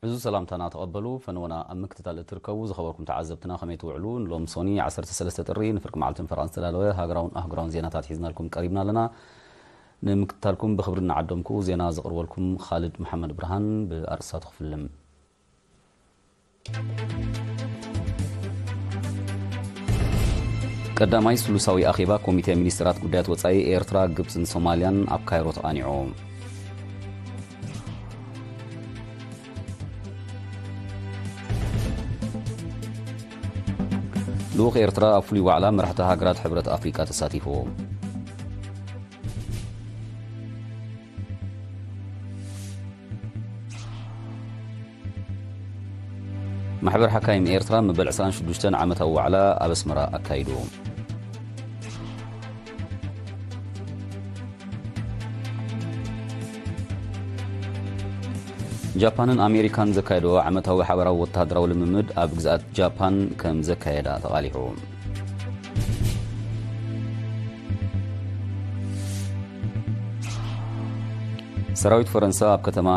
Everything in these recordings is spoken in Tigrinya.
እዚ ሰላምታና ተቐበሉ። ፈነወና ኣብ ምክትታል እትርከቡ ዝኸበርኩም ተዓዘብትና ከመይ ትውዕሉ? ንሎም ሶኒ ዓሰርተ ሰለስተ ጥሪ ንፍርቂ መዓልትን ፈረቓን ዝተዳለወ ሃገራውን ኣህጉራውን ዜናታት ሒዝናልኩም ቀሪብና ኣለና። ንምክትታልኩም ብኽብሪ እናዓደምኩ ዜና ዘቕርበልኩም ኻልድ መሓመድ ብርሃን። ብኣርእስታቱ ክፍልም። ቀዳማይ ስሉሳዊ ኣኼባ ኮሚቴ ሚኒስትራት ጉዳያት ወጻኢ ኤርትራ፣ ግብጽን ሶማልያን ኣብ ካይሮ ተቓኒዑ። ልኡኽ ኤርትራ ኣብ ፍሉይ ዋዕላ መራሕቲ ሃገራት ሕብረት ኣፍሪቃ ተሳቲፉ። ማሕበር ሓካይም ኤርትራ መበል ዕስራን ሽዱሽተን ዓመታዊ ዋዕላ ኣብ ኣስመራ ኣካይዱ። ጃፓንን ኣሜሪካን ዘካየድኦ ዓመታዊ ሓበራዊ ወተሃደራዊ ልምምድ ኣብ ግዝኣት ጃፓን ከም ዘካየዳ ተቓሊሑ። ሰራዊት ፈረንሳ ኣብ ከተማ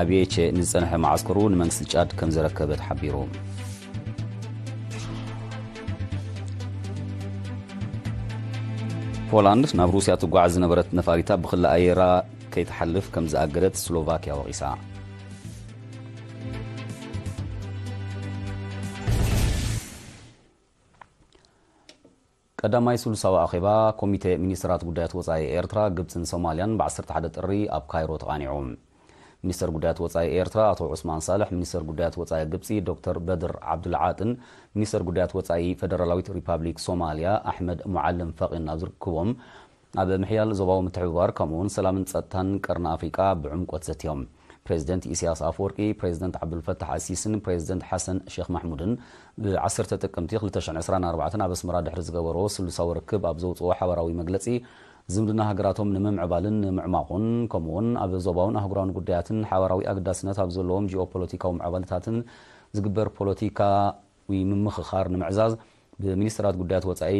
ኣብየቼ ንዝጸንሐ መዓስከሩ ንመንግስቲ ጫድ ከም ዘረከበ ተሓቢሩ። ፖላንድ ናብ ሩስያ ትጓዓዝ ዝነበረት ነፋሪታ ብክሊ ኣየራ ከይትሓልፍ ከም ዝኣገደት ስሎቫክያ ወቒሳ። ቀዳማይ ስሉሳዊ ኣኼባ ኮሚቴ ሚኒስትራት ጉዳያት ወጻኢ ኤርትራ፣ ግብጽን ሶማልያን ብ ዓሰርተ ሓደ ጥሪ ኣብ ካይሮ ተቓኒዑ። ሚኒስተር ጉዳያት ወጻኢ ኤርትራ ኣቶ ዑስማን ሳልሕ፣ ሚኒስተር ጉዳያት ወጻኢ ግብጺ ዶክተር በድር ዓብዱልዓጥን ሚኒስተር ጉዳያት ወጻኢ ፈደራላዊት ሪፓብሊክ ሶማልያ ኣሕመድ ሙዓልም ፈቒን ኣብ ዝርክቦም ኣብ ምሕያል ዞባዊ ምትሕብባር ከምኡውን ሰላምን ጸጥታን ቀርኒ ኣፍሪቃ ብዕምቆት ዘትዮም። ፕሬዚደንት ኢሳያስ ኣፈወርቂ፣ ፕሬዚደንት ዓብዱልፈታሕ ኣሲስን ፕሬዚደንት ሓሰን ሼክ ማሕሙድን ብ ዓሰርተ ጥቅምቲ ክልተ ሽሕን ዕስራን ኣርባዕተን ኣብ ኣስመራ ድሕሪ ዝገበርዎ ስሉሳዊ ርክብ ኣብ ዘውፅኦ ሓባራዊ መግለፂ፣ ዝምድና ሃገራቶም ንምምዕባልን ንምዕማቑን ከምኡውን ኣብ ዞባውን ኣህጉራውን ጉዳያትን ሓባራዊ ኣገዳስነት ኣብ ዘለዎም ጂኦፖለቲካዊ ምዕባለታትን ዝግበር ፖለቲካዊ ምምኽኻር ንምዕዛዝ ብሚኒስትራት ጉዳያት ወፃኢ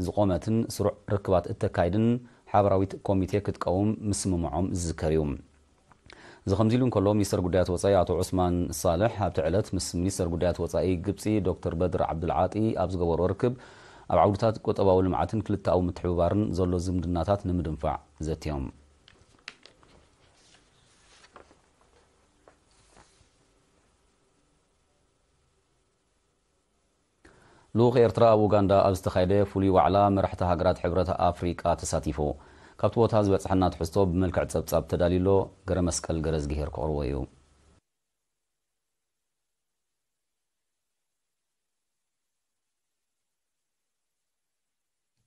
ዝቖመትን ስሩዕ ርክባት እተካይድን ሓባራዊት ኮሚቴ ክትቀውም ምስምምዖም ዝዝከር እዩ። እዚ ከምዚ ኢሉ እንከሎ፣ ሚኒስተር ጉዳያት ወጻኢ ኣቶ ዑስማን ሳልሕ ኣብቲ ዕለት ምስ ሚኒስተር ጉዳያት ወጻኢ ግብጺ ዶክተር በድር ዓብዱልዓጢ ኣብ ዝገበሮ ርክብ፣ ኣብ ዓውድታት ቁጠባዊ ልምዓትን ክልተኣዊ ምትሕብባርን ዘሎ ዝምድናታት ንምድንፋዕ ዘትዮም። ልኡኽ ኤርትራ ኣብ ኡጋንዳ ኣብ ዝተኻየደ ፍሉይ ዋዕላ መራሕቲ ሃገራት ሕብረት ኣፍሪቃ ተሳቲፉ። ካብቲ ቦታ ዝበጽሐና ትሕዝቶ ብመልክዕ ጸብጻብ ተዳልዩ ኣሎ። ገረመስቀል ገረዝግሄር ከቕርቦ እዩ።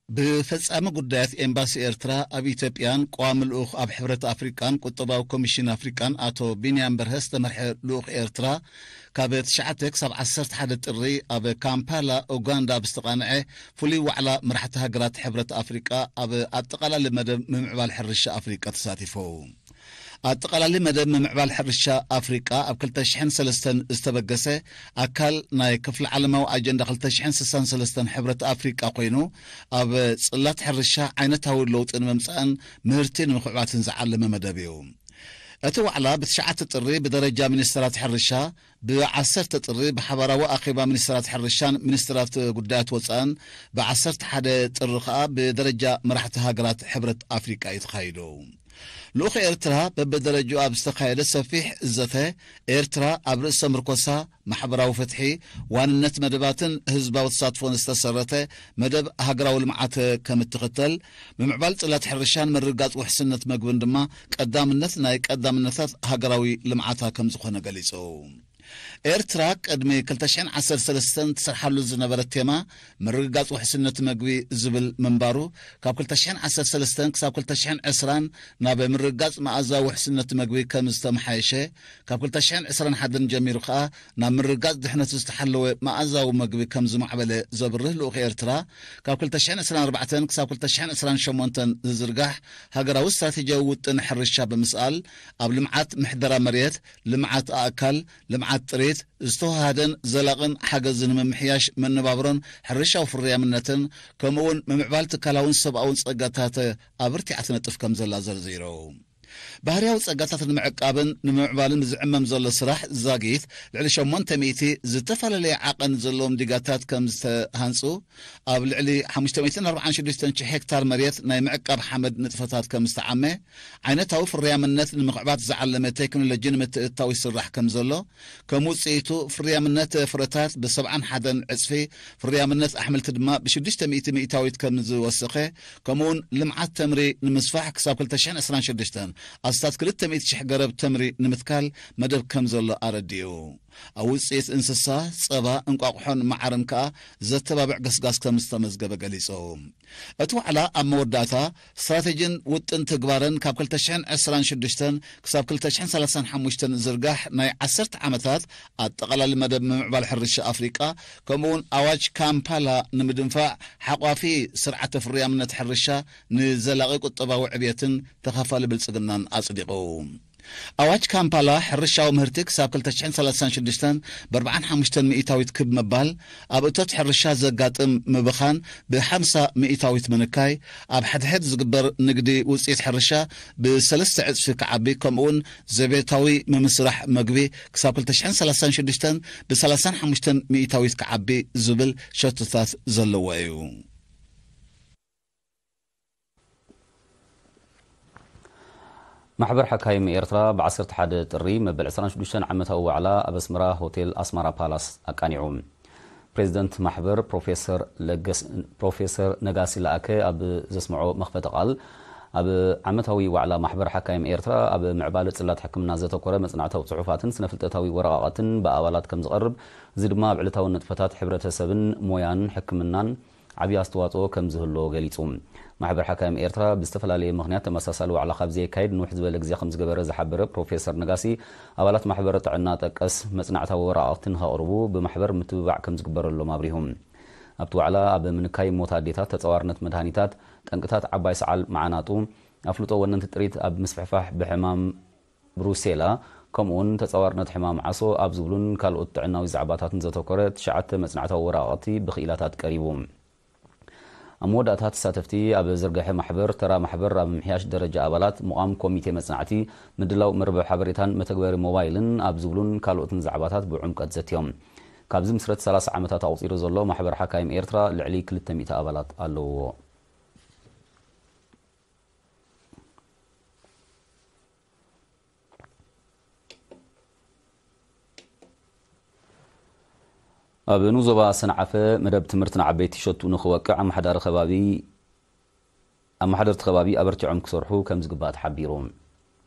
ብፈጻሚ ጉዳያት ኤምባሲ ኤርትራ ኣብ ኢትዮጵያን ቀዋሚ ልኡኽ ኣብ ሕብረት ኣፍሪቃን ቁጠባዊ ኮሚሽን ኣፍሪቃን ኣቶ ቢንያም በርሀ ዝተመርሐ ልኡኽ ኤርትራ፣ ካብ ትሽዓተ ክሳብ ዓሰርተ ሓደ ጥሪ ኣብ ካምፓላ ኡጋንዳ ኣብ ዝተቓንዐ ፍሉይ ዋዕላ መራሕቲ ሃገራት ሕብረት ኣፍሪቃ ኣብ ኣጠቓላሊ መደብ ምምዕባል ሕርሻ ኣፍሪቃ ተሳቲፉ። ኣጠቓላሊ መደብ ምምዕባል ሕርሻ ኣፍሪቃ ኣብ ክልተ ሽሕን ሰለስተን ዝተበገሰ ኣካል ናይ ክፍለ ዓለማዊ ኣጀንዳ ክልተ ሽሕን ስሳን ሰለስተን ሕብረት ኣፍሪቃ ኮይኑ፣ ኣብ ጽላት ሕርሻ ዓይነታዊ ለውጢ ንምምጻእን ምህርቲ ንምኽዕባትን ዝዓለመ መደብ እዩ። እቲ ዋዕላ ብትሽዓተ ጥሪ ብደረጃ ሚኒስትራት ሕርሻ፣ ብዓሰርተ ጥሪ ብሓባራዊ ኣኼባ ሚኒስትራት ሕርሻን ሚኒስትራት ጉዳያት ወጻእን፣ ብዓሰርተ ሓደ ጥሪ ከኣ ብደረጃ መራሕቲ ሃገራት ሕብረት ኣፍሪቃ እዩ ተኻይዱ። ልኡኽ ኤርትራ በብደረጃኡ ኣብ ዝተኻየደ ሰፊሕ ዘተ፣ ኤርትራ ኣብ ርእሰ ምርኮሳ፣ ማሕበራዊ ፍትሒ፣ ዋንነት መደባትን ህዝባዊ ተሳትፎን ዝተሰረተ መደብ ሃገራዊ ልምዓት ከም እትኽተል፣ ምምዕባል ጽላት ሕርሻን ምርግጋጽ ውሕስነት መግብን ድማ ቀዳምነት ናይ ቀዳምነታት ሃገራዊ ልምዓታ ከም ዝኾነ ገሊጹ። ኤርትራ ቅድሚ ክልተ ሽሕን ዓሰርተ ሰለስተን ትሰርሓሉ ዝነበረት ቴማ ምርግጋጽ ውሕስነት መግቢ ዝብል ምንባሩ፣ ካብ ክልተ ሽሕን ዓሰርተ ሰለስተን ክሳብ ክልተ ሽሕን ዕስራን ናብ ምርግጋጽ መኣዛ ውሕስነት መግቢ ከም ዝተመሓየሸ፣ ካብ ክልተ ሽሕን ዕስራን ሓደን ጀሚሩ ከኣ ናብ ምርግጋጽ ድሕነቱ ዝተሓለወ መኣዛዊ መግቢ ከም ዝማዕበለ ዘብርህ ልኡኽ ኤርትራ፣ ካብ ክልተ ሽሕን ዕስራን ኣርባዕተን ክሳብ ክልተ ሽሕን ዕስራን ሸሞንተን ዝዝርጋሕ ሃገራዊ ስትራቴጂያዊ ውጥን ሕርሻ ብምስኣል፣ ኣብ ልምዓት ምሕደራ መሬት፣ ልምዓት ኣእካል፣ ልምዓት ጥሪት፣ ዝተወሃሃደን ዘላቕን ሓገዝ ንምምሕያሽ መነባብሮን ሕርሻዊ ፍርያምነትን፣ ከምኡ'ውን ምምዕባል ትካላውን ሰብኣውን ጸጋታት ኣበርቲዓ ትነጥፍ ከም ዘላ ዘርዚሩ። ባህርያዊ ጸጋታት ንምዕቃብን ንምምዕባልን ብዝዕመም ዘሎ ስራሕ ዛጊት፣ ልዕሊ ሸሞንተ ሚእቲ ዝተፈላለየ ዓቐን ዘለዎም ዲጋታት ከም ዝተሃንጹ፣ ኣብ ልዕሊ ሓሙሽተ ሚእትን ኣርባዓን ሽዱሽተን ሽሕ ሄክታር መሬት ናይ ምዕቃብ ሓመድ ንጥፈታት ከም ዝተዓመ፣ ዓይነታዊ ፍርያምነት ንምኽዕባት ዝዓለመ ቴክኖሎጂ ንምትእትታው ይስራሕ ከም ዘሎ፣ ከም ውጽኢቱ ፍርያምነት ፍረታት ብሰብዓን ሓደን ዕጽፊ፣ ፍርያምነት ኣሕምልቲ ድማ ብሽዱሽተ ሚእቲ ሚእታዊት ከም ዝወሰኸ፣ ከምኡውን ልምዓት ተምሪ ንምስፋሕ ክሳብ ክልተ ሽሕን ዕስራን ሽዱሽተን ኣስታት ክልተ ሚእቲ ሽሕ ገረብ ተምሪ ንምትካል መደብ ከም ዘሎ ኣረዲኡ። ኣብ ውጽኢት እንስሳ፣ ጸባ፣ እንቋቑሖን መዓርን ከኣ ዘተባብዕ ገስጋስ ከም ዝተመዝገበ ገሊጹ። እቲ ዋዕላ ኣብ መወዳእታ ስትራተጂን ውጥን ትግባረን ካብ ክልተ ሽሕን ዕስራን ሽዱሽተን ክሳብ ክልተ ሽሕን ሰላሳን ሓሙሽተን ዝርጋሕ ናይ ዓሰርተ ዓመታት ኣጠቓላሊ መደብ ምምዕባል ሕርሻ ኣፍሪቃ፣ ከምኡውን ኣዋጅ ካምፓላ ንምድንፋዕ ሓቋፊ ስርዓተ ፍርያምነት ሕርሻ ንዘላቒ ቁጠባዊ ዕብየትን ተኻፋሊ ብልጽግናን ኣጽዲቑ። ኣዋጅ ካምፓላ ሕርሻዊ ምህርቲ ክሳብ ክልተ ሽሕን ሰላሳን ሽዱሽተን ብ ኣርባዓን ሓሙሽተን ሚእታዊት ክብ ምባል፣ ኣብ እቶት ሕርሻ ዘጋጥም ምብኻን ብ ሓምሳ ሚእታዊት ምንካይ፣ ኣብ ሕድሕድ ዝግበር ንግዲ ውጽኢት ሕርሻ ብሰለስተ ዕጽፊ ክዓቢ፣ ከምኡውን ዘቤታዊ ምምስራሕ መግቢ ክሳብ ክልተ ሽሕን ሰላሳን ሽዱሽተን ብ ሰላሳን ሓሙሽተን ሚእታዊት ክዓቢ ዝብል ሸቶታት ዘለዎ እዩ። ማሕበር ሓካይም ኤርትራ ብ ዓሰርተ ሓደ ጥሪ መበል ዕስራን ሽዱሽተን ዓመታዊ ዋዕላ ኣብ ኣስመራ ሆቴል ኣስመራ ፓላስ ኣቃኒዑ። ፕሬዚደንት ማሕበር ፕሮፌሰር ለገስ-፣ ፕሮፌሰር ነጋሲ ለኣከ ኣብ ዘስምዖ መኽፈቲ ቃል፣ ኣብ ዓመታዊ ዋዕላ ማሕበር ሓካይም ኤርትራ ኣብ ምዕባለ ጽላት ሕክምና ዘተኮረ መጽናዕታዊ ጽሑፋትን ስነ-ፍልጠታዊ ወረቓቕትን ብኣባላት ከም ዝቐርብ፣ እዚ ድማ ኣብ ዕለታዊ ንጥፈታት ሕብረተሰብን ሞያን ሕክምናን ዓብዪ ኣስተዋጽኦ ከም ዝህልዎ ገሊጹ። ማሕበር ሓካይም ኤርትራ ብዝተፈላለየ ምኽንያት ተመሳሳሊ ዋዕላ ካብ ዘየካይድ ንውሕ ዝበለ ግዜ ከም ዝገበረ ዝሓበረ ፕሮፌሰር ነጋሲ፣ ኣባላት ማሕበር ጥዕና ጠቀስ መጽናዕታዊ ወረቓቕቲ ንኸቕርቡ ብማሕበር ምትብባዕ ከም ዝግበረሎም ኣብሪሁ። ኣብቲ ዋዕላ ኣብ ምንካይ ሞት ኣዴታት፣ ተጻዋርነት መድሃኒታት፣ ጠንቅታት ዓባይ ሰዓል መዓናጡ፣ ኣፍልጦ ወነንቲ ጥሪት ኣብ ምስፍሕፋሕ ብሕማም ብሩሴላ፣ ከምኡውን ተጻዋርነት ሕማም ዓሶ ኣብ ዝብሉን ካልኦት ጥዕናዊ ዛዕባታትን ዘተኮረ ትሽዓተ መጽናዕታዊ ወረቓቕቲ ብክኢላታት ቀሪቡ። ኣብ መወዳእታ ተሳተፍቲ ኣብ ዝርግሐ ማሕበር፣ ተራ ማሕበር ኣብ ምምሕያሽ ደረጃ ኣባላት፣ ምቋም ኮሚቴ መጽናዕቲ፣ ምድላው መርበብ ሓበሬታን መተግበሪ ሞባይልን ኣብ ዝብሉን ካልኦትን ዛዕባታት ብዕምቀት ዘትዮም። ካብ ዝምስረት ሰላሳ ዓመታት ኣቑጺሩ ዘሎ ማሕበር ሓካይም ኤርትራ ልዕሊ ክልተ ሚእቲ ኣባላት ኣለውዎ። ኣብ ንዞባ ሰንዓፈ መደብ ትምህርቲ ንዓበይቲ ሸቱ ንኽወቅዕ ኣመሓዳሪ ከባቢ፣ ኣመሓደርቲ ከባቢ ኣበርቲዖም ክሰርሑ ከም ዝግባእ ተሓቢሩ።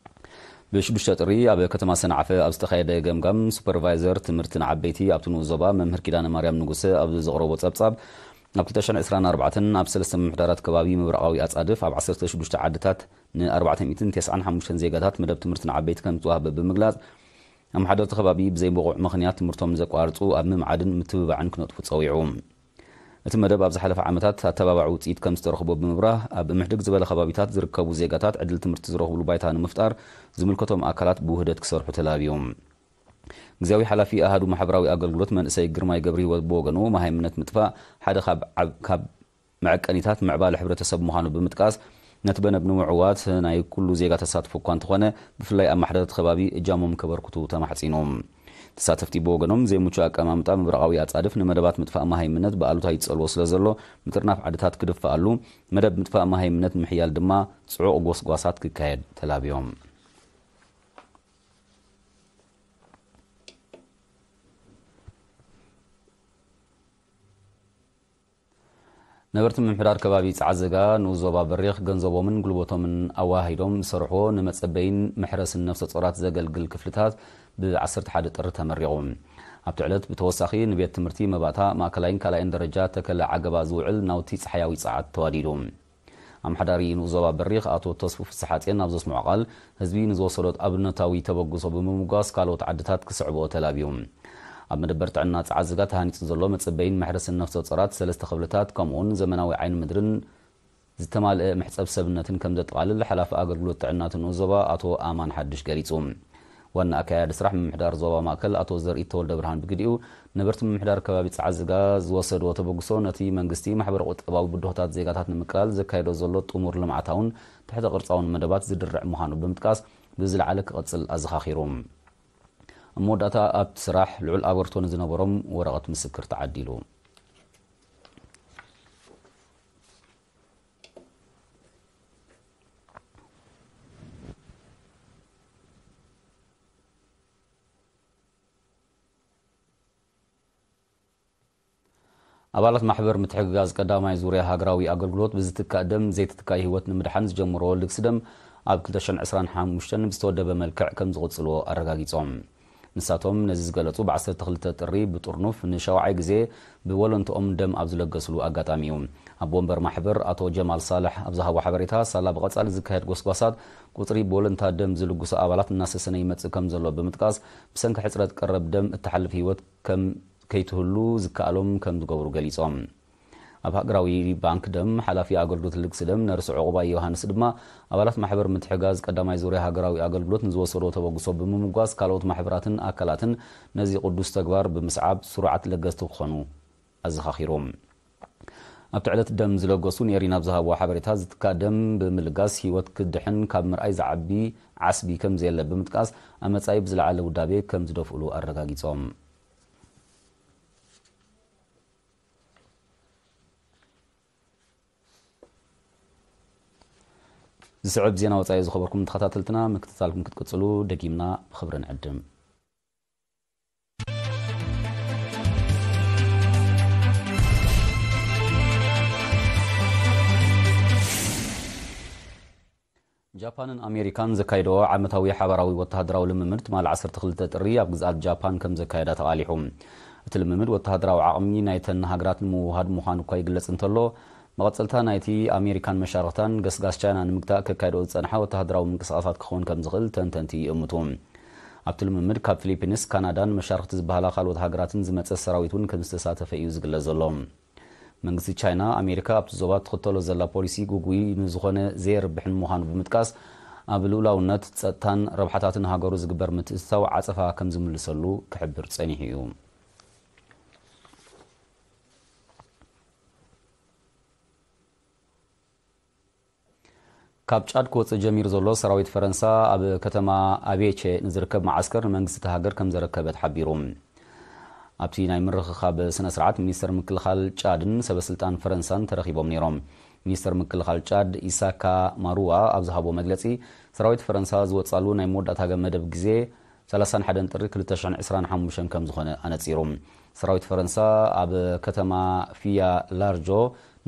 ብሽዱሽተ ጥሪ ኣብ ከተማ ሰንዓፈ ኣብ ዝተኻየደ ገምጋም፣ ሱፐርቫይዘር ትምህርቲ ንዓበይቲ ኣብቲ ንኡስ ዞባ መምህር ኪዳነ ማርያም ንጉሰ ኣብ ዘቕረቦ ጸብጻብ፣ ኣብ ክልተ ሽሕን ዕስራን ኣርባዕተን ኣብ ሰለስተ ምምሕዳራት ከባቢ ምብራቓዊ ኣጻድፍ ኣብ ዓሰርተ ሽዱሽተ ዓድታት ን ኣርባዕተ ሚእትን ተስዓን ሓሙሽተን ዜጋታት መደብ ትምህርቲ ንዓበይቲ ከም ዝተዋህበ ብምግላጽ፣ ኣመሓደርቲ ከባቢ ብዘይ ብቑዕ ምኽንያት ትምህርቶም ዘቋርጹ ኣብ ምምዓድን ምትብባዕን ክነጥፉ ጸዊዑ። እቲ መደብ ኣብ ዝሓለፈ ዓመታት ኣተባባዒ ውጽኢት ከም ዝተረኽቦ ብምብራህ፣ ኣብ ምሕድግ ዝበለ ከባቢታት ዝርከቡ ዜጋታት ዕድል ትምህርቲ ዝረኽብሉ ባይታ ንምፍጣር ዝምልከቶም ኣካላት ብውህደት ክሰርሑ ተላብዮም። ግዝያዊ ሓላፊ ኣሃዱ ማሕበራዊ ኣገልግሎት መንእሰይ ግርማይ ገብረህይወት ብወገኑ፣ መሃይምነት ምጥፋእ ሓደ ካብ ዓብ-፣ ካብ መዐቀኒታት ምዕባለ ሕብረተሰብ ምዃኑ ብምጥቃስ፣ ነቲ መደብ ንምዕዋት ናይ ኩሉ ዜጋ ተሳትፎ እኳ እንተኾነ፣ ብፍላይ ኣመሓደርቲ ከባቢ እጃሞም ከበርክቱ ተማሕጺኑ። ተሳተፍቲ ብወገኖም፣ ዘይምቹእ ኣቀማምጣ ምብራቓዊ ኣጻድፍ ንመደባት ምጥፋእ መሃይምነት ብኣሉታ ይጸልዎ ስለ ዘሎ፣ ምጥርናፍ ዓድታት ክድፈኣሉ፣ መደብ ምጥፋእ መሃይምነት ንምሕያል ድማ ጽዑቕ ጎስጓሳት ክካየድ ተላብዮም። ነበርቲ ምምሕዳር ከባቢ ጸዓዘጋ ንኡስ ዞባ በሪኽ ገንዘቦምን ጉልበቶምን ኣወሃሂዶም ዝሰርሕዎ ንመጸበይን መሕረስን ነፍሰ ጾራት ዘገልግል ክፍልታት ብ ዓሰርተ ሓደ ጥሪ ተመሪቑ። ኣብቲ ዕለት ብተወሳኺ ንቤት ትምህርቲ መባእታ ማእከላይን ካልኣይን ደረጃ ተከለ ዓገባ ዝውዕል ናውቲ ጸሓያዊ ጸዓት ተዋዲዱ። ኣመሓዳሪ ንኡስ ዞባ በሪኽ ኣቶ ተስፉ ፍስሓጽዮን ኣብ ዘስምዖ ቃል፣ ህዝቢ ንዝወሰዶ ኣብነታዊ ተበግሶ ብምምጓስ ካልኦት ዓድታት ክስዕብኦ ተላብዩ። ኣብ መደበር ጥዕና ጸዓዘጋ ተሃኒጹ ዘሎ መጸበይን መሕረስን ነፍሰ ጾራት ሰለስተ ክፍልታት ከምኡውን ዘመናዊ ዓይኒ ምድርን ዝተማልአ መሕጸብ ሰብነትን ከም ዘጠቓልል ሓላፊ ኣገልግሎት ጥዕና እቲ ንኡስ ዞባ ኣቶ ኣማን ሓድሽ ገሊጹ። ዋና ኣካያዲ ስራሕ ምምሕዳር ዞባ ማእከል ኣቶ ዘርኢ ተወልደ ብርሃን ብግዲኡ፣ ነበርቲ ምምሕዳር ከባቢ ጸዓዝጋ ዝወሰድዎ ተበግሶ ነቲ መንግስቲ ማሕበረ ቁጠባዊ ብድሆታት ዜጋታት ንምቅላል ዘካየዶ ዘሎ ጥሙር ልምዓታውን ትሕተ ቅርጻውን መደባት ዝድርዕ ምዃኑ ብምጥቃስ፣ ብዝለዓለ ክቕጽል ኣዘኻኺሩ። ኣብ መወዳእታ ኣብቲ ስራሕ ልዑል ኣበርክቶ ንዝነበሮም ወረቐት ምስክር ተዓዲሉ። ኣባላት ማሕበር ምትሕግጋዝ ቀዳማይ ዙርያ ሃገራዊ ኣገልግሎት ብዝትካእ ደም ዘይትትካእ ህይወት ንምድሓን ዝጀመርዎ ልግሲ ደም ኣብ ክልተ ሽሕን ዕስራን ሓሙሽተን ብዝተወደበ መልክዕ ከም ዝቕጽልዎ ኣረጋጊጾም። ንሳቶም ነዚ ዝገለጹ ብ ዓሰርተ ክልተ ጥሪ ብጥርኑፍ ንሻውዓይ ግዜ ብወለንትኦም ደም ኣብ ዝለገስሉ ኣጋጣሚ እዩ። ኣቦ ወንበር ማሕበር ኣቶ ጀማል ሳልሕ ኣብ ዝሃቦ ሓበሬታ፣ ሳላ ብቐጻሊ ዝካየድ ጎስጓሳት ቁጽሪ ብወለንታ ደም ዝልግሱ ኣባላት እናሰሰነ ይመጽእ ከም ዘሎ ብምጥቃስ፣ ብሰንኪ ሕጽረት ቀረብ ደም እትሓልፍ ህይወት ከም ከይትህሉ ዝከኣሎም ከም ዝገብሩ ገሊጾም። ኣብ ሃገራዊ ባንክ ደም ሓላፊ ኣገልግሎት ልግሲ ደም ነርስ ዕቑባይ ዮሃንስ ድማ፣ ኣባላት ማሕበር ምትሕጋዝ ቀዳማይ ዙርያ ሃገራዊ ኣገልግሎት ንዝወሰዶ ተበግሶ ብምምጓስ፣ ካልኦት ማሕበራትን ኣካላትን ነዚ ቅዱስ ተግባር ብምስዓብ ስሩዓት ለገስቲ ክኾኑ ኣዘኻኺሮም። ኣብቲ ዕለት ደም ዝለገሱ ኔሪን ኣብ ዝሃብዎ ሓበሬታ፣ ዝትካ ደም ብምልጋስ ህይወት ክድሕን ካብ ምርኣይ ዝዓቢ ዓስቢ ከም ዘየለ ብምጥቃስ፣ ኣብ መጻኢ ብዝለዓለ ውዳቤ ከም ዝደፍእሉ ኣረጋጊጾም። ዝስዕብ ዜና ወጻኢ ዝኸበርኩም ተኸታተልትና፣ ምክትታልኩም ክትቅጽሉ ደጊምና ብኽብሪ ንዕድም። ጃፓንን ኣሜሪካን ዘካይደኦ ዓመታዊ ሓባራዊ ወተሃደራዊ ልምምድ ትማሊ ዓሰርተ ክልተ ጥሪ ኣብ ግዝኣት ጃፓን ከም ዘካየዳ ተቓሊሑ። እቲ ልምምድ ወተሃደራዊ ዓቕሚ ናይተን ሃገራት ንምውሃድ ምዃኑ እኳ ይግለጽ እንተሎ፣ መቐጸልታ ናይቲ ኣሜሪካን መሻርኽታን ገስጋስ ቻይና ንምግታእ ከካይዶ ዝጸንሓ ወተሃደራዊ ምንቅስቓሳት ክኸውን ከም ዝኽእል ተንተንቲ ይእምቱ። ኣብቲ ልምምድ ካብ ፊሊፒንስ፣ ካናዳን መሻርኽቲ ዝበሃላ ካልኦት ሃገራትን ዝመጸ ሰራዊት እውን ከም ዝተሳተፈ እዩ ዝግለጽ ዘሎ። መንግስቲ ቻይና፣ ኣሜሪካ ኣብቲ ዞባ ትኽተሎ ዘላ ፖሊሲ ግጉይ ንዝኾነ ዘየርብሕን ምዃኑ ብምጥቃስ፣ ኣብ ልኡላውነት፣ ጸጥታን ረብሓታትን ሃገሩ ዝግበር ምትእትታው ዓጸፋ ከም ዝምልሰሉ ክሕብር ጸኒሑ እዩ። ካብ ጫድ ክወጽእ ጀሚሩ ዘሎ ሰራዊት ፈረንሳ፣ ኣብ ከተማ ኣቤቼ ንዝርከብ መዓስከር ንመንግስቲ እታ ሃገር ከም ዘረከበ ተሓቢሩ። ኣብቲ ናይ ምርኽኻብ ስነ ስርዓት፣ ሚኒስተር ምክልኻል ጫድን ሰበስልጣን ፈረንሳን ተረኺቦም ነይሮም። ሚኒስተር ምክልኻል ጫድ ኢሳካ ማሩዋ ኣብ ዝሃቦ መግለጺ፣ ሰራዊት ፈረንሳ ዝወጻሉ ናይ መወዳእታ መደብ ግዜ ሰላሳን ሓደን ጥሪ ክልተ ሽሕን ዕስራን ሓሙሽተን ከም ዝኾነ ኣነጺሩ። ሰራዊት ፈረንሳ ኣብ ከተማ ፊያ ላርጆ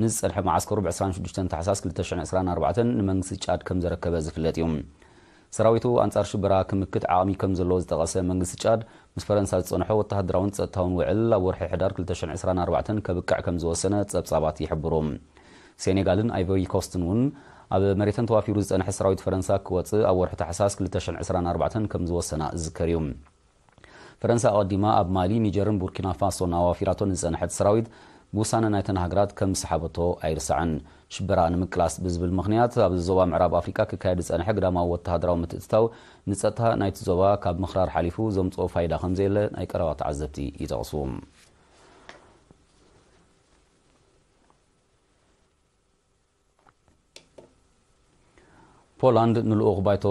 ንዝጸንሐ መዓስከሩ ብ ዕስራን ሽዱሽተን ታሕሳስ ክልተ ሽሕን ዕስራን ኣርባዕተን ንመንግስቲ ጫድ ከም ዘረከበ ዝፍለጥ እዩ። ሰራዊቱ ኣንጻር ሽበራ ክምክት ዓቕሚ ከም ዘለዎ ዝጠቐሰ መንግስቲ ጫድ፣ ምስ ፈረንሳ ዝጸንሖ ወተሃደራውን ጸጥታውን ውዕል ኣብ ወርሒ ሕዳር ክልተ ሽሕን ዕስራን ኣርባዕተን ከብቅዕ ከም ዝወሰነ ጸብጻባት ይሕብሩ። ሴኔጋልን ኣይቮሪ ኮስትን እውን ኣብ መሬተን ተዋፊሩ ዝጸንሐ ሰራዊት ፈረንሳ ክወጽእ ኣብ ወርሒ ታሕሳስ ክልተ ሽሕን ዕስራን ኣርባዕተን ከም ዝወሰና ዝዝከር እዩ። ፈረንሳ ኣቐዲማ ኣብ ማሊ፣ ኒጀርን ቡርኪና ፋሶን ኣዋፊራቶ ንዝጸንሐት ሰራዊት፣ ብውሳነ ናይተን ሃገራት ከም ዝሰሓበቶ ኣይርሳዕን። ሽበራ ንምቅላስ ብዝብል ምኽንያት፣ ኣብዚ ዞባ ምዕራብ ኣፍሪቃ ክካየድ ዝጸንሐ ግዳማዊ ወተሃደራዊ ምትእትታው፣ ንጸጥታ ናይቲ ዞባ ካብ ምኽራር ሓሊፉ ዘምጽኦ ፋይዳ ከም ዘየለ ናይ ቀረባ ተዓዘብቲ ይጠቕሱ። ፖላንድ ንልኡኽ ባይቶ፣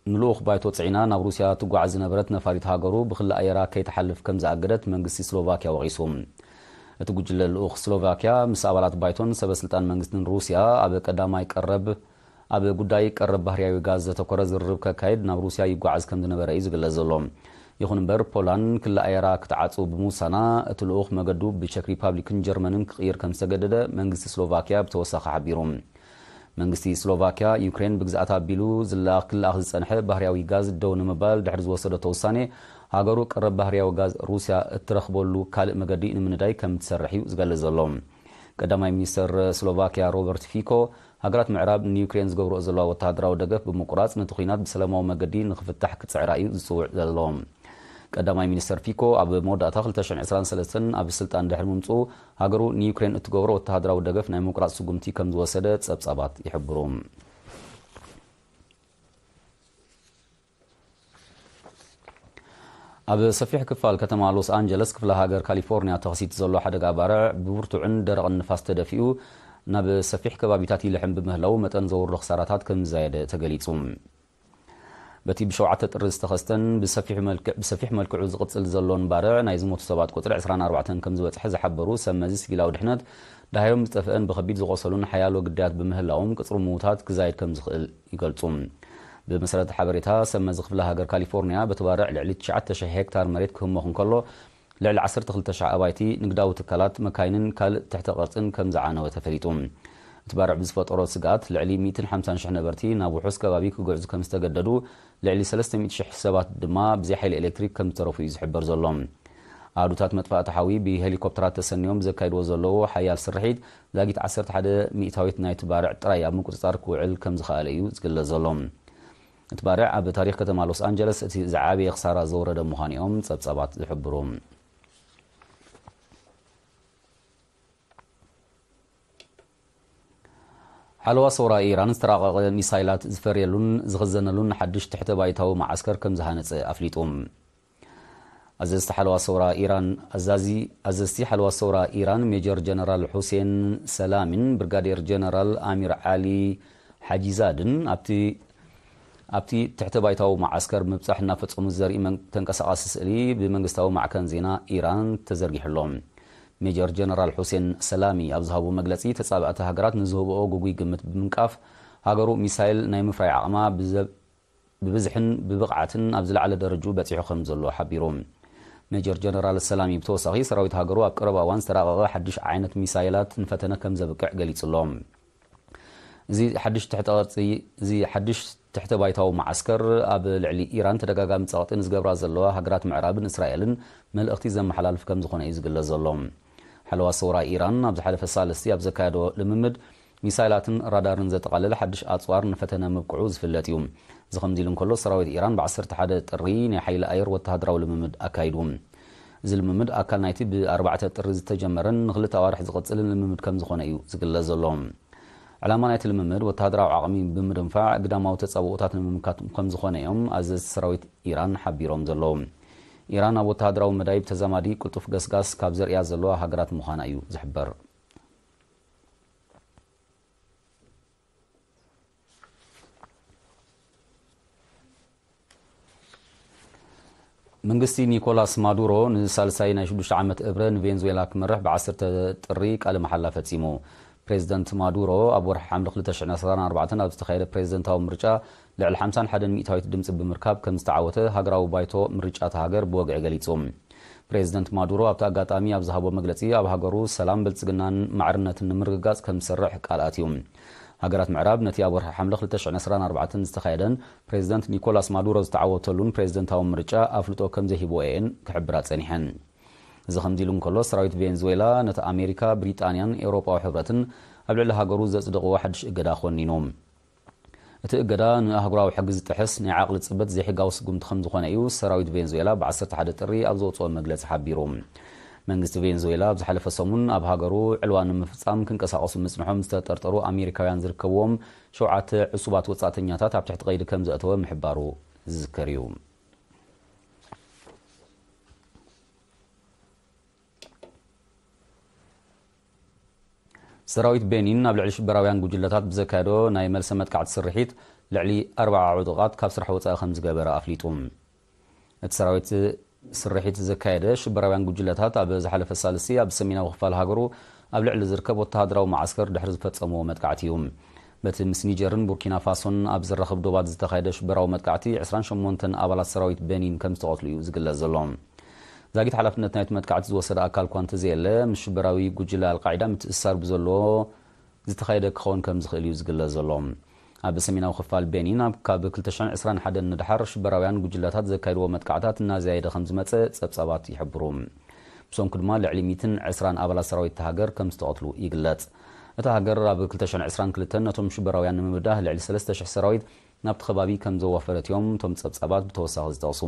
ንልኡኽ ባይቶ ጽዒና ናብ ሩስያ ትጓዓዝ ዝነበረት ነፋሪት ሃገሩ ብክሊ ኣየራ ከይትሓልፍ ከም ዝኣገደት መንግስቲ ስሎቫክያ ወቒሱ። እቲ ጉጅለ ልኡኽ ስሎቫክያ ምስ ኣባላት ባይቶን ሰበስልጣን መንግስትን ሩስያ ኣብ ቀዳማይ ቀረብ፣ ኣብ ጉዳይ ቀረብ ባህርያዊ ጋዝ ዘተኮረ ዝርርብ ከካይድ ናብ ሩስያ ይጓዓዝ ከም ዝነበረ እዩ ዝግለጽ ዘሎ። ይኹን እምበር፣ ፖላንድ ክሊ ኣየራ ክትዓጹ ብምውሳና፣ እቲ ልኡኽ መገዱ ብቸክ ሪፓብሊክን ጀርመንን ክቕይር ከም ዝተገደደ መንግስቲ ስሎቫክያ ብተወሳኺ ሓቢሩ። መንግስቲ ስሎቫክያ፣ ዩክሬን ብግዝኣታ ኣቢሉ ዝለኣኽ፣ ክለኣኽ ዝጸንሐ ባህርያዊ ጋዝ ደው ንምባል ድሕሪ ዝወሰደቶ ውሳኔ፣ ሃገሩ ቀረብ ባህርያዊ ጋዝ ሩስያ እትረኽበሉ ካልእ መገዲ ንምንዳይ ከም እትሰርሕ እዩ ዝገልጽ ዘሎ። ቀዳማይ ሚኒስተር ስሎቫክያ ሮበርት ፊኮ፣ ሃገራት ምዕራብ ንዩክሬን ዝገብርኦ ዘለዋ ወተሃደራዊ ደገፍ ብምቁራጽ፣ ነቲ ኲናት ብሰላማዊ መገዲ ንኽፍታሕ ክጽዕራ እዩ ዝጽውዕ ዘሎ። ቀዳማይ ሚኒስተር ፊኮ፣ ኣብ መወዳእታ ክልተ ሽሕን ዕስራን ሰለስተን ኣብ ስልጣን ድሕሪ ምምጽኡ፣ ሃገሩ ንዩክሬን እትገብሮ ወተሃደራዊ ደገፍ ናይ ምቁራጽ ስጉምቲ ከም ዝወሰደ ጸብጻባት ይሕብሩ። ኣብ ሰፊሕ ክፋል ከተማ ሎስ ኣንጀለስ ክፍለ ሃገር ካሊፎርኒያ ተኸሲቱ ዘሎ ሓደጋ ባርዕ ብብርቱዕን ደረቕን ንፋስ ተደፊኡ ናብ ሰፊሕ ከባቢታት ይልሕም ብምህላው መጠን ዘውርዶ ክሳራታት ከም ዝዛየደ ተገሊጹ። በቲ ብሸውዓተ ጥሪ ዝተኸስተን ብሰፊሕ መልክዕ ብሰፊሕ መልክዑ ዝቕጽል ዘሎን ባርዕ ናይ ዝሞቱ ሰባት ቁጽሪ ዕስራን ኣርባዕተን ከም ዝበጽሐ ዝሓበሩ ሰብ መዚ ሲቪላዊ ድሕነት፣ ደሃዮም ዝጠፍአን ብኸቢድ ዝቖሰሉን ሓያሎ ግዳያት ብምህላዎም ቅጽሪ ምውታት ክዛየድ ከም ዝኽእል ይገልጹ። ብመሰረት ሓበሬታ ሰብ መዚ ክፍለ ሃገር ካሊፎርኒያ በቲ ባርዕ ልዕሊ ትሽዓተ ሽሕ ሄክታር መሬት ክህሞኽ እንከሎ፣ ልዕሊ ዓሰርተ ክልተ ሽሕ ኣባይቲ፣ ንግዳዊ ትካላት፣ መካይንን ካልእ ትሕተ ቅርጽን ከም ዝዓነወ ተፈሊጡ። እቲ ባርዕ ብዝፈጠሮ ስግኣት ልዕሊ ሚእትን ሓምሳን ሽሕ ነበርቲ ናብ ውሑስ ከባቢ ክግዕዙ ከም ዝተገደዱ፣ ልዕሊ ሰለስተ ሚእቲ ሽሕ ሰባት ድማ ብዘይ ሓይሊ ኤሌክትሪክ ከም ዝተረፉ እዩ ዝሕበር ዘሎ። ኣሃዱታት መጥፋእቲ ሓዊ ብሄሊኮፕተራት ተሰንዮም ዘካይድዎ ዘለዉ ሓያል ስርሒት፣ ዛጊት ዓሰርተ ሓደ ሚእታዊት ናይቲ ባርዕ ጥራይ ኣብ ምቁጽጻር ክውዕል ከም ዝኸኣለ እዩ ዝግለጽ ዘሎ። እቲ ባርዕ ኣብ ታሪኽ ከተማ ሎስ ኣንጀለስ እቲ ዝዓበየ ክሳራ ዘውረደ ምዃኑ እዮም ጸብጻባት ዝሕብሩ። ሓለዋ ሰውራ ኢራን ዝተራቐቐ ሚሳይላት ዝፈርየሉን ዝኽዘነሉን ሓድሽ ትሕተ ባይታዊ መዓስከር ከም ዝሃነጸ ኣፍሊጡ። ኣዘዝቲ ሓለዋ ሰውራ ኢራን ኣዛዚ ኣዘዝቲ ሓለዋ ሰውራ ኢራን ሜጀር ጀነራል ሑሴን ሰላሚን ብርጋዴር ጀነራል ኣሚር ዓሊ ሓጂዛድን ኣብቲ ኣብቲ ትሕተ ባይታዊ መዓስከር ምብጻሕ እናፈጸሙ ዘርኢ መን- ተንቀሳቓሲ ስእሊ ብመንግስታዊ ማዕከን ዜና ኢራን ተዘርጊሑ ኣሎ። ሜጀር ጀነራል ሑሴን ሰላሚ ኣብ ዝሃቦ መግለጺ፣ ተጻባእቲ ሃገራት ንዝህብኦ ግጉይ ግምት ብምንቃፍ፣ ሃገሩ ሚሳይል ናይ ምፍራይ ዓቕማ ብዘ- ብብዝሕን ብብቕዓትን ኣብ ዝለዓለ ደረጅኡ በጺሑ ከም ዘሎ ሓቢሩ። ሜጀር ጀነራል ሰላሚ ብተወሳኺ፣ ሰራዊት ሃገሩ ኣብ ቀረባ እዋን ዝተራቐቐ ሓድሽ ዓይነት ሚሳይላት ንፈተነ ከም ዘብቅዕ ገሊጹ ኣሎ። እዚ ሓድሽ ትሕተ ቅርጺ እዚ ሓድሽ ትሕተ ባይታዊ መዓስከር ኣብ ልዕሊ ኢራን ተደጋጋሚ ጸቕጢ ንዝገብራ ዘለዋ ሃገራት ምዕራብን እስራኤልን መልእኽቲ ዘመሓላልፍ ከም ዝኾነ እዩ ዝግለጽ ዘሎ። ሓለዋ ሰውራ ኢራን ኣብ ዝሓለፈ ሳልስቲ ኣብ ዘካየዶ ልምምድ፣ ሚሳይላትን ራዳርን ዘጠቓለለ ሓድሽ ኣጽዋር ንፈተነ ምብቅዑ ዝፍለጥ እዩ። እዚ ከምዚ ኢሉ እንከሎ፣ ሰራዊት ኢራን ብ ዓሰርተ ሓደ ጥሪ ናይ ሓይሊ ኣየር ወተሃደራዊ ልምምድ ኣካይዱ። እዚ ልምምድ ኣካል ናይቲ ብ ኣርባዕተ ጥሪ ዝተጀመረን ንኽልተ ኣዋርሕ ዝቕጽልን ልምምድ ከም ዝኾነ እዩ ዝግለጽ ዘሎ። ዕላማ ናይቲ ልምምድ ወተሃደራዊ ዓቕሚ ብምድንፋዕ ግዳማዊ ተጻብኦታት ንምምካት ከም ዝኾነ እዮም ኣዘዝቲ ሰራዊት ኢራን ሓቢሮም ዘለዉ። ኢራን ኣብ ወተሃደራዊ መዳይ ብተዛማዲ ቅልጡፍ ገስጋስ ካብ ዘርእያ ዘለዋ ሃገራት ምዃና እዩ ዝሕበር። መንግስቲ ኒኮላስ ማዱሮ ንሳልሳይ ናይ ሽዱሽተ ዓመት እብረ ንቬንዙዌላ ክመርሕ ብ ዓሰርተ ጥሪ ቃለ መሓላ ፈጺሙ። ፕሬዚደንት ማዱሮ ኣብ ወርሒ ሓምለ ክልተ ሽሕን ዕስራን ኣርባዕተን ኣብ ዝተኻየደ ፕሬዚደንታዊ ምርጫ ልዕሊ ሓምሳን ሓደን ሚእታዊት ድምጺ ብምርካብ ከም ዝተዓወተ ሃገራዊ ባይቶ ምርጫ እታ ሃገር ብወግዒ ገሊጹ። ፕሬዚደንት ማዱሮ ኣብቲ ኣጋጣሚ ኣብ ዝሃቦ መግለጺ፣ ኣብ ሃገሩ ሰላም፣ ብልጽግናን ማዕርነትን ንምርግጋጽ ከም ዝሰርሕ ቃል ኣትዩ። ሃገራት ምዕራብ ነቲ ኣብ ወርሒ ሓምለ ክልተ ሽሕን ዕስራን ኣርባዕተን ዝተኻየደን ፕሬዚደንት ኒኮላስ ማዱሮ ዝተዓወተሉን ፕሬዚደንታዊ ምርጫ ኣፍልጦ ከም ዘይህብኦ እየን ክሕብራ ጸኒሐን። እዚ ከምዚ ኢሉ እንከሎ፣ ሰራዊት ቬንዙዌላ ነቲ ኣሜሪካ፣ ብሪጣንያን ኤውሮጳዊ ሕብረትን ኣብ ልዕሊ ሃገሩ ዘጽደቕዎ ሓድሽ እገዳ ኮኒኑ። እቲ እገዳ ንኣህጉራዊ ሕጊ ዝጥሕስ ናይ ዓቕሊ ጽበት ዘይሕጋዊ ስጉምቲ ከም ዝኾነ እዩ ሰራዊት ቬንዙዌላ ብ ዓሰርተ ሓደ ጥሪ ኣብ ዘውጽኦ መግለጺ ሓቢሩ። መንግስቲ ቬንዙዌላ ኣብ ዝሓለፈ ሰሙን ኣብ ሃገሩ ዕልዋ ንምፍጻም ክንቀሳቐሱ ምጽንሖም ዝተጠርጠሩ ኣሜሪካውያን ዝርከብዎም ሸውዓተ ዕሱባት ወጻእተኛታት ኣብ ትሕቲ ቀይዲ ከም ዘእተወ ምሕባሩ ዝዝከር እዩ። ሰራዊት ቤኒን ኣብ ልዕሊ ሽበራውያን ጉጅለታት ብዘካየዶ ናይ መልሰ መጥቃዕቲ ስርሒት ልዕሊ ኣርብዓ ዕጡቓት ካብ ስራሕ ወጻኢ ከም ዝገበረ ኣፍሊጡ። እቲ ሰራዊት ስርሒት ዘካየደ ሽበራውያን ጉጅለታት ኣብ ዝሓለፈ ሳልስቲ ኣብ ሰሜናዊ ክፋል ሃገሩ ኣብ ልዕሊ ዝርከብ ወተሃደራዊ መዓስከር ድሕሪ ዝፈጸምዎ መጥቃዕቲ እዩ። በቲ ምስ ኒጀርን ቡርኪና ፋሶን ኣብ ዝራኸብ ዶባት ዝተኻየደ ሽበራዊ መጥቃዕቲ ዕስራን ሸሞንተን ኣባላት ሰራዊት ቤኒን ከም ዝተቐትሉ እዩ ዝግለጽ ዘሎ። ዛጊት ሓላፍነት ናይቲ መጥቃዕቲ ዝወሰደ ኣካል እኳ እንተዘየለ፣ ምስ ሽበራዊ ጉጅለ ኣልቃዒዳ ምትእስሳር ብዘለዎ ዝተኻየደ ክኸውን ከም ዝኽእል እዩ ዝግለጽ ዘሎ። ኣብ ሰሜናዊ ክፋል ቤኒን ኣብ ካብ ክልተ ሽሕን ዕስራን ሓደን ንደሓር ሽበራውያን ጉጅለታት ዘካየድዎ መጥቃዕታት እናዘያየደ ከም ዝመጸ ጸብጻባት ይሕብሩ። ብሰንኩ ድማ ልዕሊ ሚእትን ዕስራን ኣባላት ሰራዊት እታ ሃገር ከም ዝተቐትሉ ይግለጽ። እታ ሃገር ኣብ ክልተ ሽሕን ዕስራን ክልተን ነቶም ሽበራውያን ንምብዳህ ልዕሊ ሰለስተ ሽሕ ሰራዊት ናብቲ ከባቢ ከም ዘዋፈረት እዮም እቶም ጸብጻባት ብተወሳኺ ዝጠቕሱ።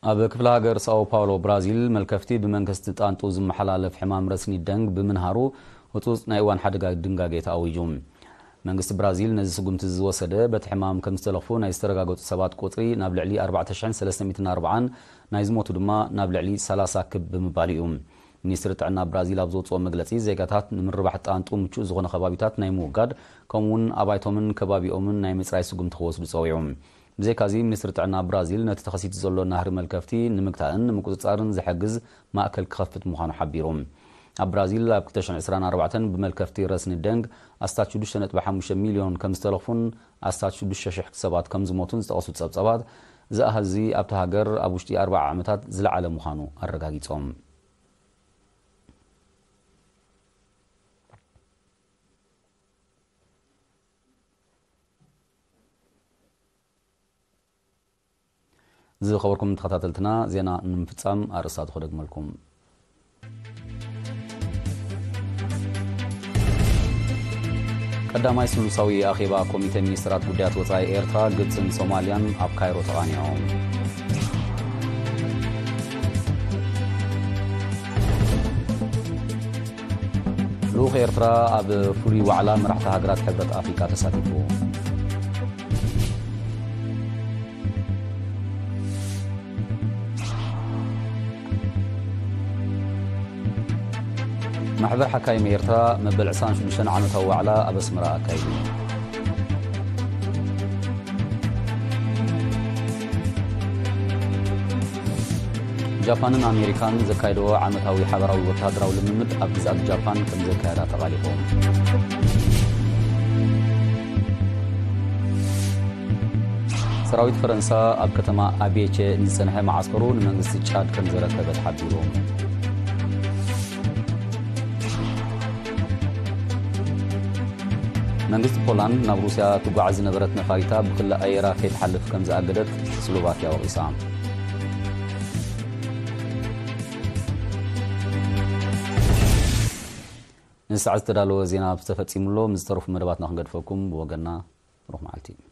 ኣብ ክፍለ ሃገር ሳኦ ፓውሎ ብራዚል፣ መልከፍቲ ብመንግስቲ ጣንጡ ዝመሓላለፍ ሕማም ረስኒ ደንግ ብምንሃሩ፣ ህጹጽ ናይ እዋን ሓደጋ ድንጋጌ ተኣዊጁ። መንግስቲ ብራዚል ነዚ ስጉምቲ ዝወሰደ፣ በቲ ሕማም ከም ዝተለኽፉ ናይ ዝተረጋገጹ ሰባት ቁጽሪ ናብ ልዕሊ ኣርባዕተ ሽሕን ሰለስተ ሚእትን ኣርባዓን፣ ናይ ዝሞቱ ድማ ናብ ልዕሊ ሰላሳ ክብ ብምባል እዩ። ሚኒስትሪ ጥዕና ብራዚል ኣብ ዘውጽኦ መግለጺ፣ ዜጋታት ንምርባሕ ጣንጡ ምቹእ ዝኾነ ከባቢታት ናይ ምውጋድ፣ ከምኡ'ውን ኣባይቶምን ከባቢኦምን ናይ ምጽራይ ስጉምቲ ክወስዱ ጸዊዑ። ብዘይካዚ፣ ሚኒስትሪ ጥዕና ብራዚል ነቲ ተኸሲቱ ዘሎ ናህሪ መልከፍቲ ንምግታእን ንምቁጽጻርን ዝሕግዝ ማእከል ክኸፍት ምዃኑ ሓቢሩ። ኣብ ብራዚል ኣብ ክልተ ሽሕን ዕስራን ኣርባዕተን ብመልከፍቲ ረስኒ ደንግ ኣስታት ሽዱሽተ ነጥቢ ሓሙሽተ ሚልዮን ከም ዝተለኽፉን ኣስታት ሽዱሽተ ሽሕ ሰባት ከም ዝሞቱን ዝጠቐሱ ጸብጻባት፣ እዚ ኣሃዝ እዚ ኣብታ ሃገር ኣብ ውሽጢ ኣርብዓ ዓመታት ዝለዓለ ምዃኑ ኣረጋጊጾም። ዝኸበርኩም ተኸታተልትና፣ ዜና ንምፍጻም ኣርእስታቱ ክደግመልኩም። ቀዳማይ ስሉሳዊ ኣኼባ ኮሚተ ሚኒስትራት ጉዳያት ወጻኢ ኤርትራ፣ ግብጽን ሶማልያን ኣብ ካይሮ ተቓኒዖም። ልኡኽ ኤርትራ ኣብ ፍሉይ ዋዕላ መራሕቲ ሃገራት ሕብረት ኣፍሪቃ ተሳቲፉ። ማሕበር ሓካይም ኤርትራ መበል ዕስራን ሽዱሽተን ዓመታዊ ዋዕላ ኣብ ኣስመራ ኣካይዱ። ጃፓንን ኣሜሪካን ዘካየድዎ ዓመታዊ ሓበራዊ ወተሃደራዊ ልምምድ ኣብ ግዝኣት ጃፓን ከም ዘካየዳ ተቓሊፎም። ሰራዊት ፈረንሳ ኣብ ከተማ ኣቤቼ ንዝጸንሐ መዓስከሩ ንመንግስቲ ጫድ ከም ዘረከበ ተሓቢሩ። መንግስቲ ፖላንድ ናብ ሩስያ ትጓዓዝ ዝነበረት ነፋሪታ ብክሊ ኣየራ ከይትሓልፍ ከም ዝኣገደት ስሎቫኪያ ወቒሳ። ንሰዓት ዝተዳለወ ዜና ተፈጺሙ ኣሎ። ምስ ዝተረፉ መደባትና ክንገድፈኩም ብወገንና ብሩኽ መዓልቲ።